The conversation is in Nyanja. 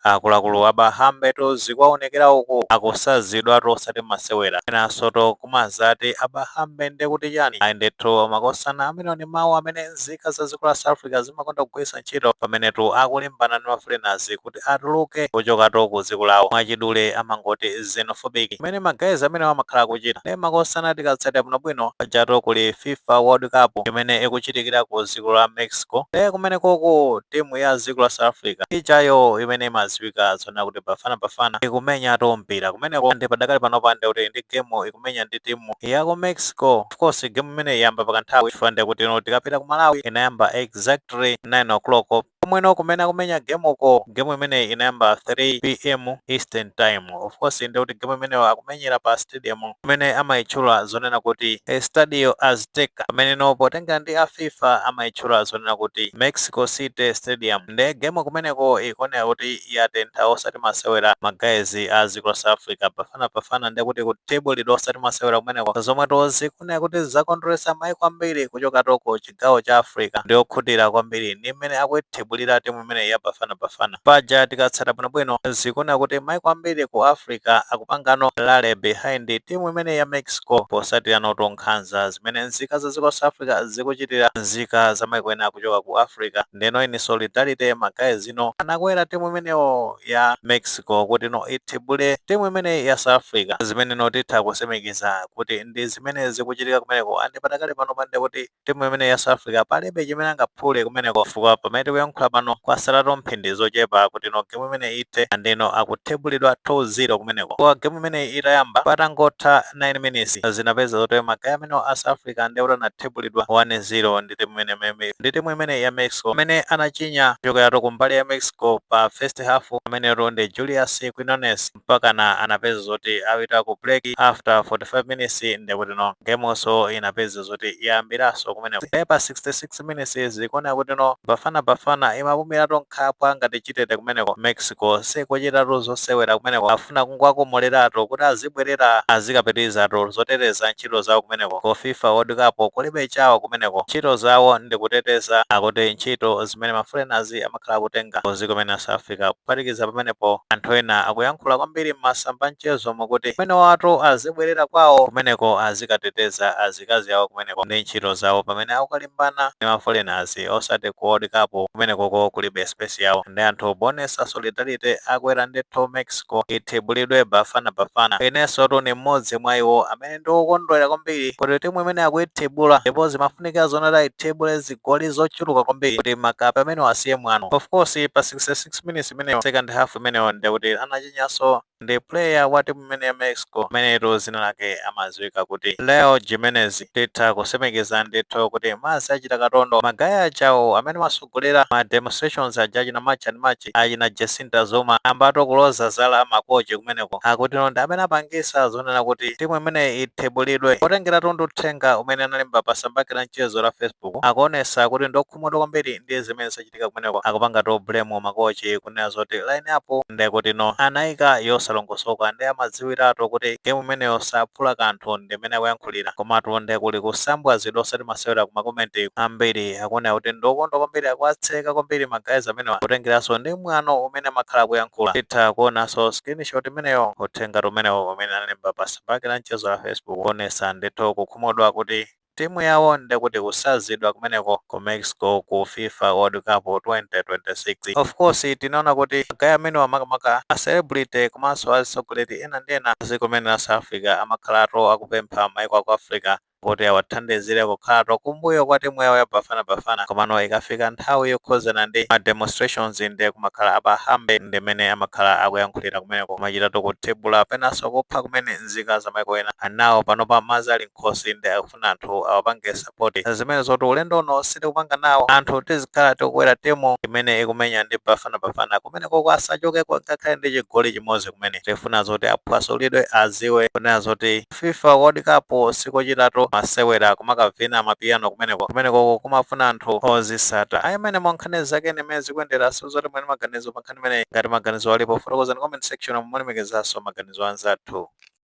Akuluakulu, abahambeto zikuwaonekera uku, akusazidwa osati masewera. Enanso kumazati abahambe ndi kuti chani? Ayi ndithu, makosana amene ni mawu amene nzika za dziko la South Africa zimakonda kugwiritsa ntchito pamenetu akulimbana ndi maforeigners kuti atuluke kuchokatu ku dziko lawo. Mwachidule amangoti xenophobic, imene maguys amene amakhala akuchita. Ndi makosana, tikatsatira bwinobwino, pajatu kuli FIFA World Cup imene ikuchitikira ku dziko la Mexico. Ndi kumene koko timu ya dziko la South Africa ichayo imene imadziwika zona kuti Bafana Bafana ikumenyatu mpira kumeneko. Ndi padakali panopa ndi kuti ndi game ikumenya ndi timu ya ku Mexico. Of course, game imene iyamba pakanthawi, chifukwa ndi kuti ino tikapita ku Malawi inayamba exactly 9 o'clock komweno kumene akumenya game uko. Game imene inayamba 3 p.m. Eastern Time. Of course, ndi kuti game imeneyo akumenyera pa stadium imene amayitchula zonena kuti Estadio Azteca, pamene no potengera ndi a FIFA amayitchula zonena kuti Mexico City Stadium. Ndi game kumeneko ikuoneka kuti yatentha osati masewera. Maguys a dziko la South Africa, Bafana Bafana, ndi kuti kutebulidwa osati masewera kumeneko, zomwe zikuoneka kuti zakondweretsa maiko ambiri kuchoka toko chigawo cha Africa. Ndi okhutira kwambiri ndi mmene akuithibulira timu imene ya Bafana Bafana. Paja tikatsata bwinobwino, zikuoneka kuti maiko ambiri ku Africa akupangano rally behind timu imene ya Mexico, posatirano nkhanza zimene nzika za dziko la South Africa zikuchitira nzika za maiko ena kuchoka ku Africa. Ndeno in solidarity, maguys ino anakwera timu imeneyo ya Mexico kuti no ithibule timu imene ya South Africa, zimene no titha kusimikiza kuti ndi zimene zikuchitika kumeneko. And padakali pano pande kuti timu imene ya South Africa palibe chimene angaphule kumeneko, chifukwa pamene tikuyankhula pano kwasalatu mphindi zochepa kuti no game imene ithe, andino akuthebulidwa 2-0 kumeneko. Kwa game imene itayamba, patangotha 9 minutes zinapeza zoti maguys amene a South Africa ndi kuti anathebulidwa 1-0 ndi timu imene ya Mexico. Amene anachinya kuchokeratu kumbali ya Mexico pa first half ameneyo ndi Julius Quinones, mpakana anapeza zoti awita ku break after 45 minutes. Ndikuti no gameonso inapeza zoti yayambiranso kumeneko. Pa 66 minutes zikuoneka kuti no Bafana Bafana imapumiratu nkhapwa ngati chitete kumeneko. Mexico sikuchitatu zosewera kumeneko, afuna kungwakomoleratu kuti azibwerera azikapitirizatu zoteteza ntchito zawo kumeneko ku FIFA World Cup. Kulibe chawo kumeneko, ntchito zawo ndi kuteteza akuti ntchito zimene maforeigners amakhala akutenga ku dziko limene la South Africa. Kuphatikiza pamenepo, anthu ena akuyankhula kwambiri m'masamba mchezo mukuti kumene watu azibwerera kwawo kumeneko, azikateteza azikazi awo kumeneko ndi ntchito zawo, pamene akukalimbana ndi maforeigners, osati ku World Cup. Kumenekoko kulibe space yawo. Ndi anthu kuonesa solidarity, akwera ndithu Mexico ithibulidwe Bafana Bafana. Inenso tu ni mmodzi mwa iwo amene ndikukondwera kwambiri kuti timu imene akuithibula, ndipo zimafunika zonati ithibule zigoli zochuluka kwambiri kuti makape amene asiye mwano. Of course, pa 66 minutes imeneyo, second half imeneyo, ndikuti anachinyanso ndi player wa timu imene ya Mexico amenetu zina lake amadziwika kuti Leo Jimenez. Titha kusemekeza ndithu kuti madzi achita katondo. Maguys ajawo amene masogolera ma demonstrations aja, achina March and March, achina Jacinta Zuma, ambato kuloza zala makochi kumeneko, akuti no ndi amene apangisa zonena kuti timu imene ithebulidwe. Potengera tundu uthenga umene analemba pa tsamba lake la mchezo la Facebook, akuonesa kuti ndokhumudwa kwambiri ndi zimene zachitika kumeneko. Akupanga to blame makochi, kunena zoti line up ndekuti no anayika yosalongosoka, ndi amadziwiratu kuti game imeneyo saphula kanthu, ndi imene akuyankhulira. Komatu ndi kuli kusambwa zidwe osati masewera. Ku macomments ambiri akuoneka kuti ndokondwa kwambiri, akuwatseka kwambiri maguys amenewa, kutengeranso ndi mwano umene amakhala akuyankhula. Titha kuonanso screenshot imeneyo, uthenga umenewo umene analemba pa tsamba lake la mchezo la Facebook, kuonesa ndithu kukhumudwa kuti timu yawo ndikuti kusazidwa kumeneko ku Mexico ku FIFA World Cup 2026. Of course, tinaona kuti maguys amenewa, makamaka a celebrity komanso atsogoleri ena ndi ena dziko limene la South Africa, amakhalatu akupempha maiko aku Africa kuti awathandizire kukhalatu kumbuyo kwa timu yawo ya Bafana Bafana. Komano ikafika nthawi yokhuzana ndi ma demonstrations, ndi kumakhala apahambe, ndi mmene amakhala akuyankhulira kumeneko, kumachitatu kuthibula penanso kupha kumene nzika za maiko ena anawo. Panopa madzi ali nkhosi, ndi akufuna anthu awapange support zimene zoti ulendo uno sitikupanga nawo. Anthu tizikhala tikukwera timu imene ikumenya ndi Bafana Bafana kumeneko, asachokeko ngakhale ndi chigoli chimodzi kumene. Tifuna zoti aphwasulidwe, aziwe kunena zoti FIFA World Cup sikuchitatu masewera kumakavina mapiyano kumeneko. Kumeneko kumafuna anthu ozisata. Ayi, amene mwa nkhani zake nimene zikuyendera, zoti mwene maganizo pa nkhani imeneyi. Ngati maganizo alipo, fotokozani comment section, mulemekezanso maganizo anzathu.